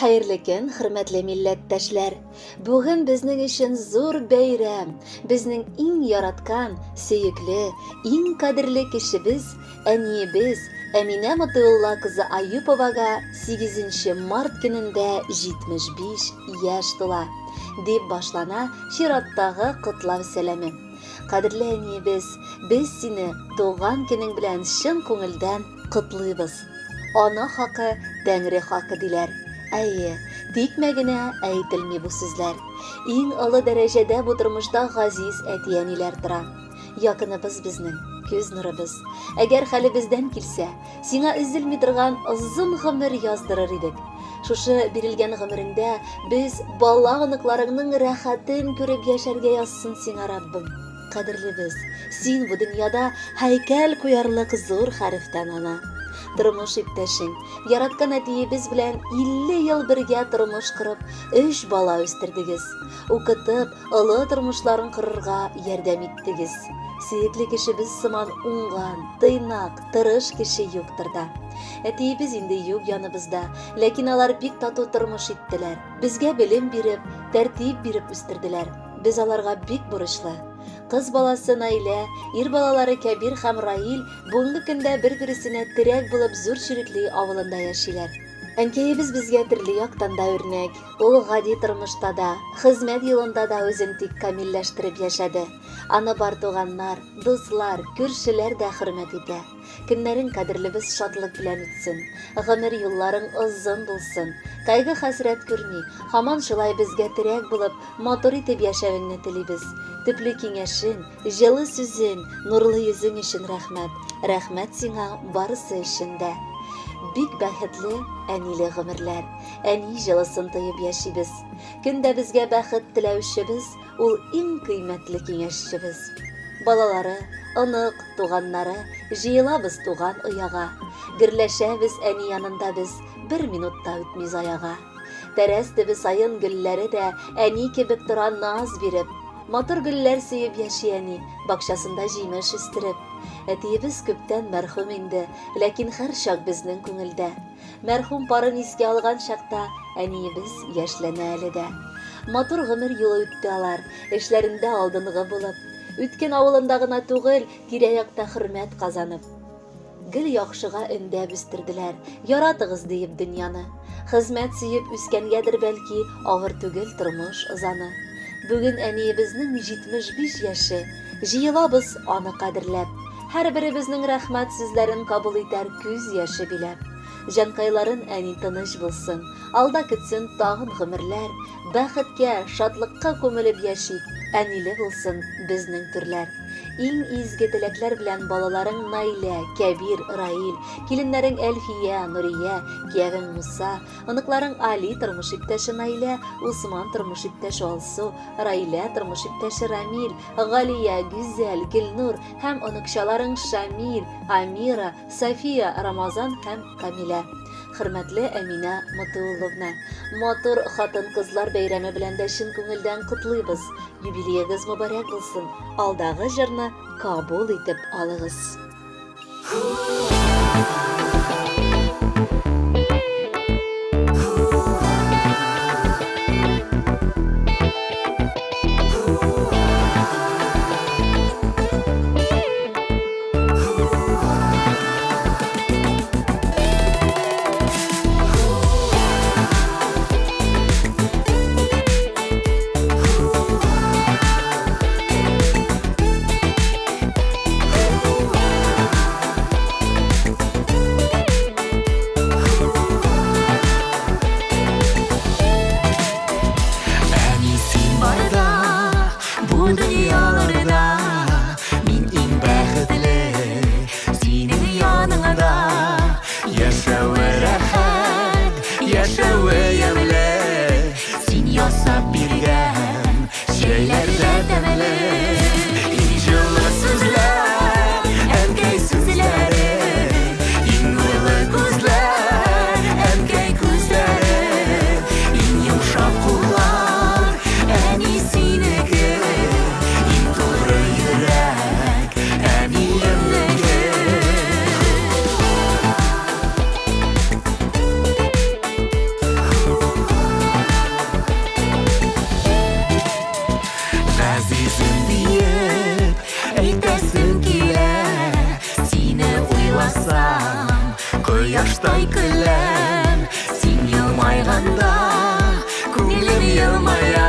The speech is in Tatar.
Хәерле көн, хөрмәтле милләттәшләр! Бүген безнең өчен зур бәйрәм. Безнең иң яраткан, сөекле, иң кадерле кешебез, әниебез Әминә Мотыйулла кызы Аюповага 8 март көнендә 75 яшь тула, дип башлана чираттагы котлау сәламе. Кадерле әниебез, без сине туган көнең белән чын күңелдән котлыйбыз. Ана хакы, Тәңре хакы диләр. Әйе, тикмә генә әйтелми бу сүзләр. Иң олы дәрәҗәдә бу тормышта газиз әти-әниләр тора. Якыныбыз безнең, күз нурыбыз. Әгәр хәлебездән килсә, сиңа өзелми торган озын гомер яздырыр идек. Шушы бирелгән гомереңдә без бала-оныкларыңның рәхәтен күреп яшәргә язсын сиңа, Раббым. Кадерлебез, син бу дөньяда һәйкәл куярлык зур хәрефтән ана. Тормыш иптәшең, яраткан әтиебез белән 50 ел бергә тормыш корып, өч бала үстердегез. Укытып, олы тормышларын корырга ярдәм иттегез. Сөекле кешебез сыман уңган, тыйнак, тырыш кеше юктыр да. Әтиебез инде юк яныбызда, ләкин алар бик тату тормыш иттеләр. Безгә белем биреп, тәртип биреп үстерделәр. Без аларга бик бурычлы. Кыз баласы Наилә, ир балалары Кәбир һәм Раил бүгенге көндә бер-бересенә терәк булып Зур Чирекли авылында яшиләр. Әнкәебез безгә төрле яктан да үрнәк. Ул гади тормышта да, хезмәт юлында да үзен тик камилләштереп яшәде. Аны бар туганнар, дуслар, күршеләр дә хөрмәт итә. Көннәрең кадерлебез шатлык белән үтсен, гомер юлларың озын булсын. Кайгы-хәсрәт күрми, һаман шулай безгә терәк булып, матур итеп яшәвеңне телибез. Төпле киңәшең, җылы сүзең, нурлы йөзең өчен рәхмәт. Рәхмәт сиңа барысы өчен дә. Бик бәхетле әниле гомерләр. Әни җылысын тоеп яшибез. Көн дә безгә бәхет теләүчебез, ул иң кыйммәтле киңәшчебез. Балалары, онык, туганнары, җыелабыз туган ояга. Гөрләшәбез әни янында без, бер минут та үтми заяга. Тәрәз төбе саен гөлләре дә әни кебек тора наз биреп. Матур гөлләр сөеп яши әни, бакчасында җимеш үстереп. Әтиебез күптән мәрхүм инде, ләкин һәрчак безнең күңелдә. Мәрхүм парын искә алган чакта әниебез яшьләнә әле дә. Матур гомер юлы үтте алар, эшләрендә алдынгы булып. Үткен авылында гына түгел, тирә-якта хөрмәт казанып. Гел яхшыга өндәп үстерделәр, яратыгыз диеп дөньяны. Хезмәт сөеп үскәнгәдер бәлки, авыр түгел тормыш ызаны. Бүген әниебезнең 75 яше, җыелабыз аны кадерләп. Һәрберебезнең рәхмәт сүзләрен кабул итәр күз яше биләп. Җанкайларын әни тыныч булсын, алда көтсен тагын гомерләр. Бәхеткә, шатлыкка күмелеп яшик, әниле булсын безнең түрләр. Иң изге теләкләр белән балаларың Наилә, Кәбир, Раил, киленнәрең Әлфия, Нурия, киявең Муса, оныкларың Али, тормыш иптәше Наилә, Усман, тормыш иптәше Алсу, Раилә, тормыш иптәше Рамил, Галия, Гүзәл, Гөлнур һәм оныкчаларың Шамил, Амира, София, Рамазан һәм Камилә. Хөрмәтле Әминә Мотыулловна, матур хатын-кызлар бәйрәме белән дә чын күңелдән котлыйбыз. Юбилеегыз мөбарәк булсын. Алдагы җырны кабул итеп алыгыз. Кояштай көләм. Син елмайганда, күңелем елмая.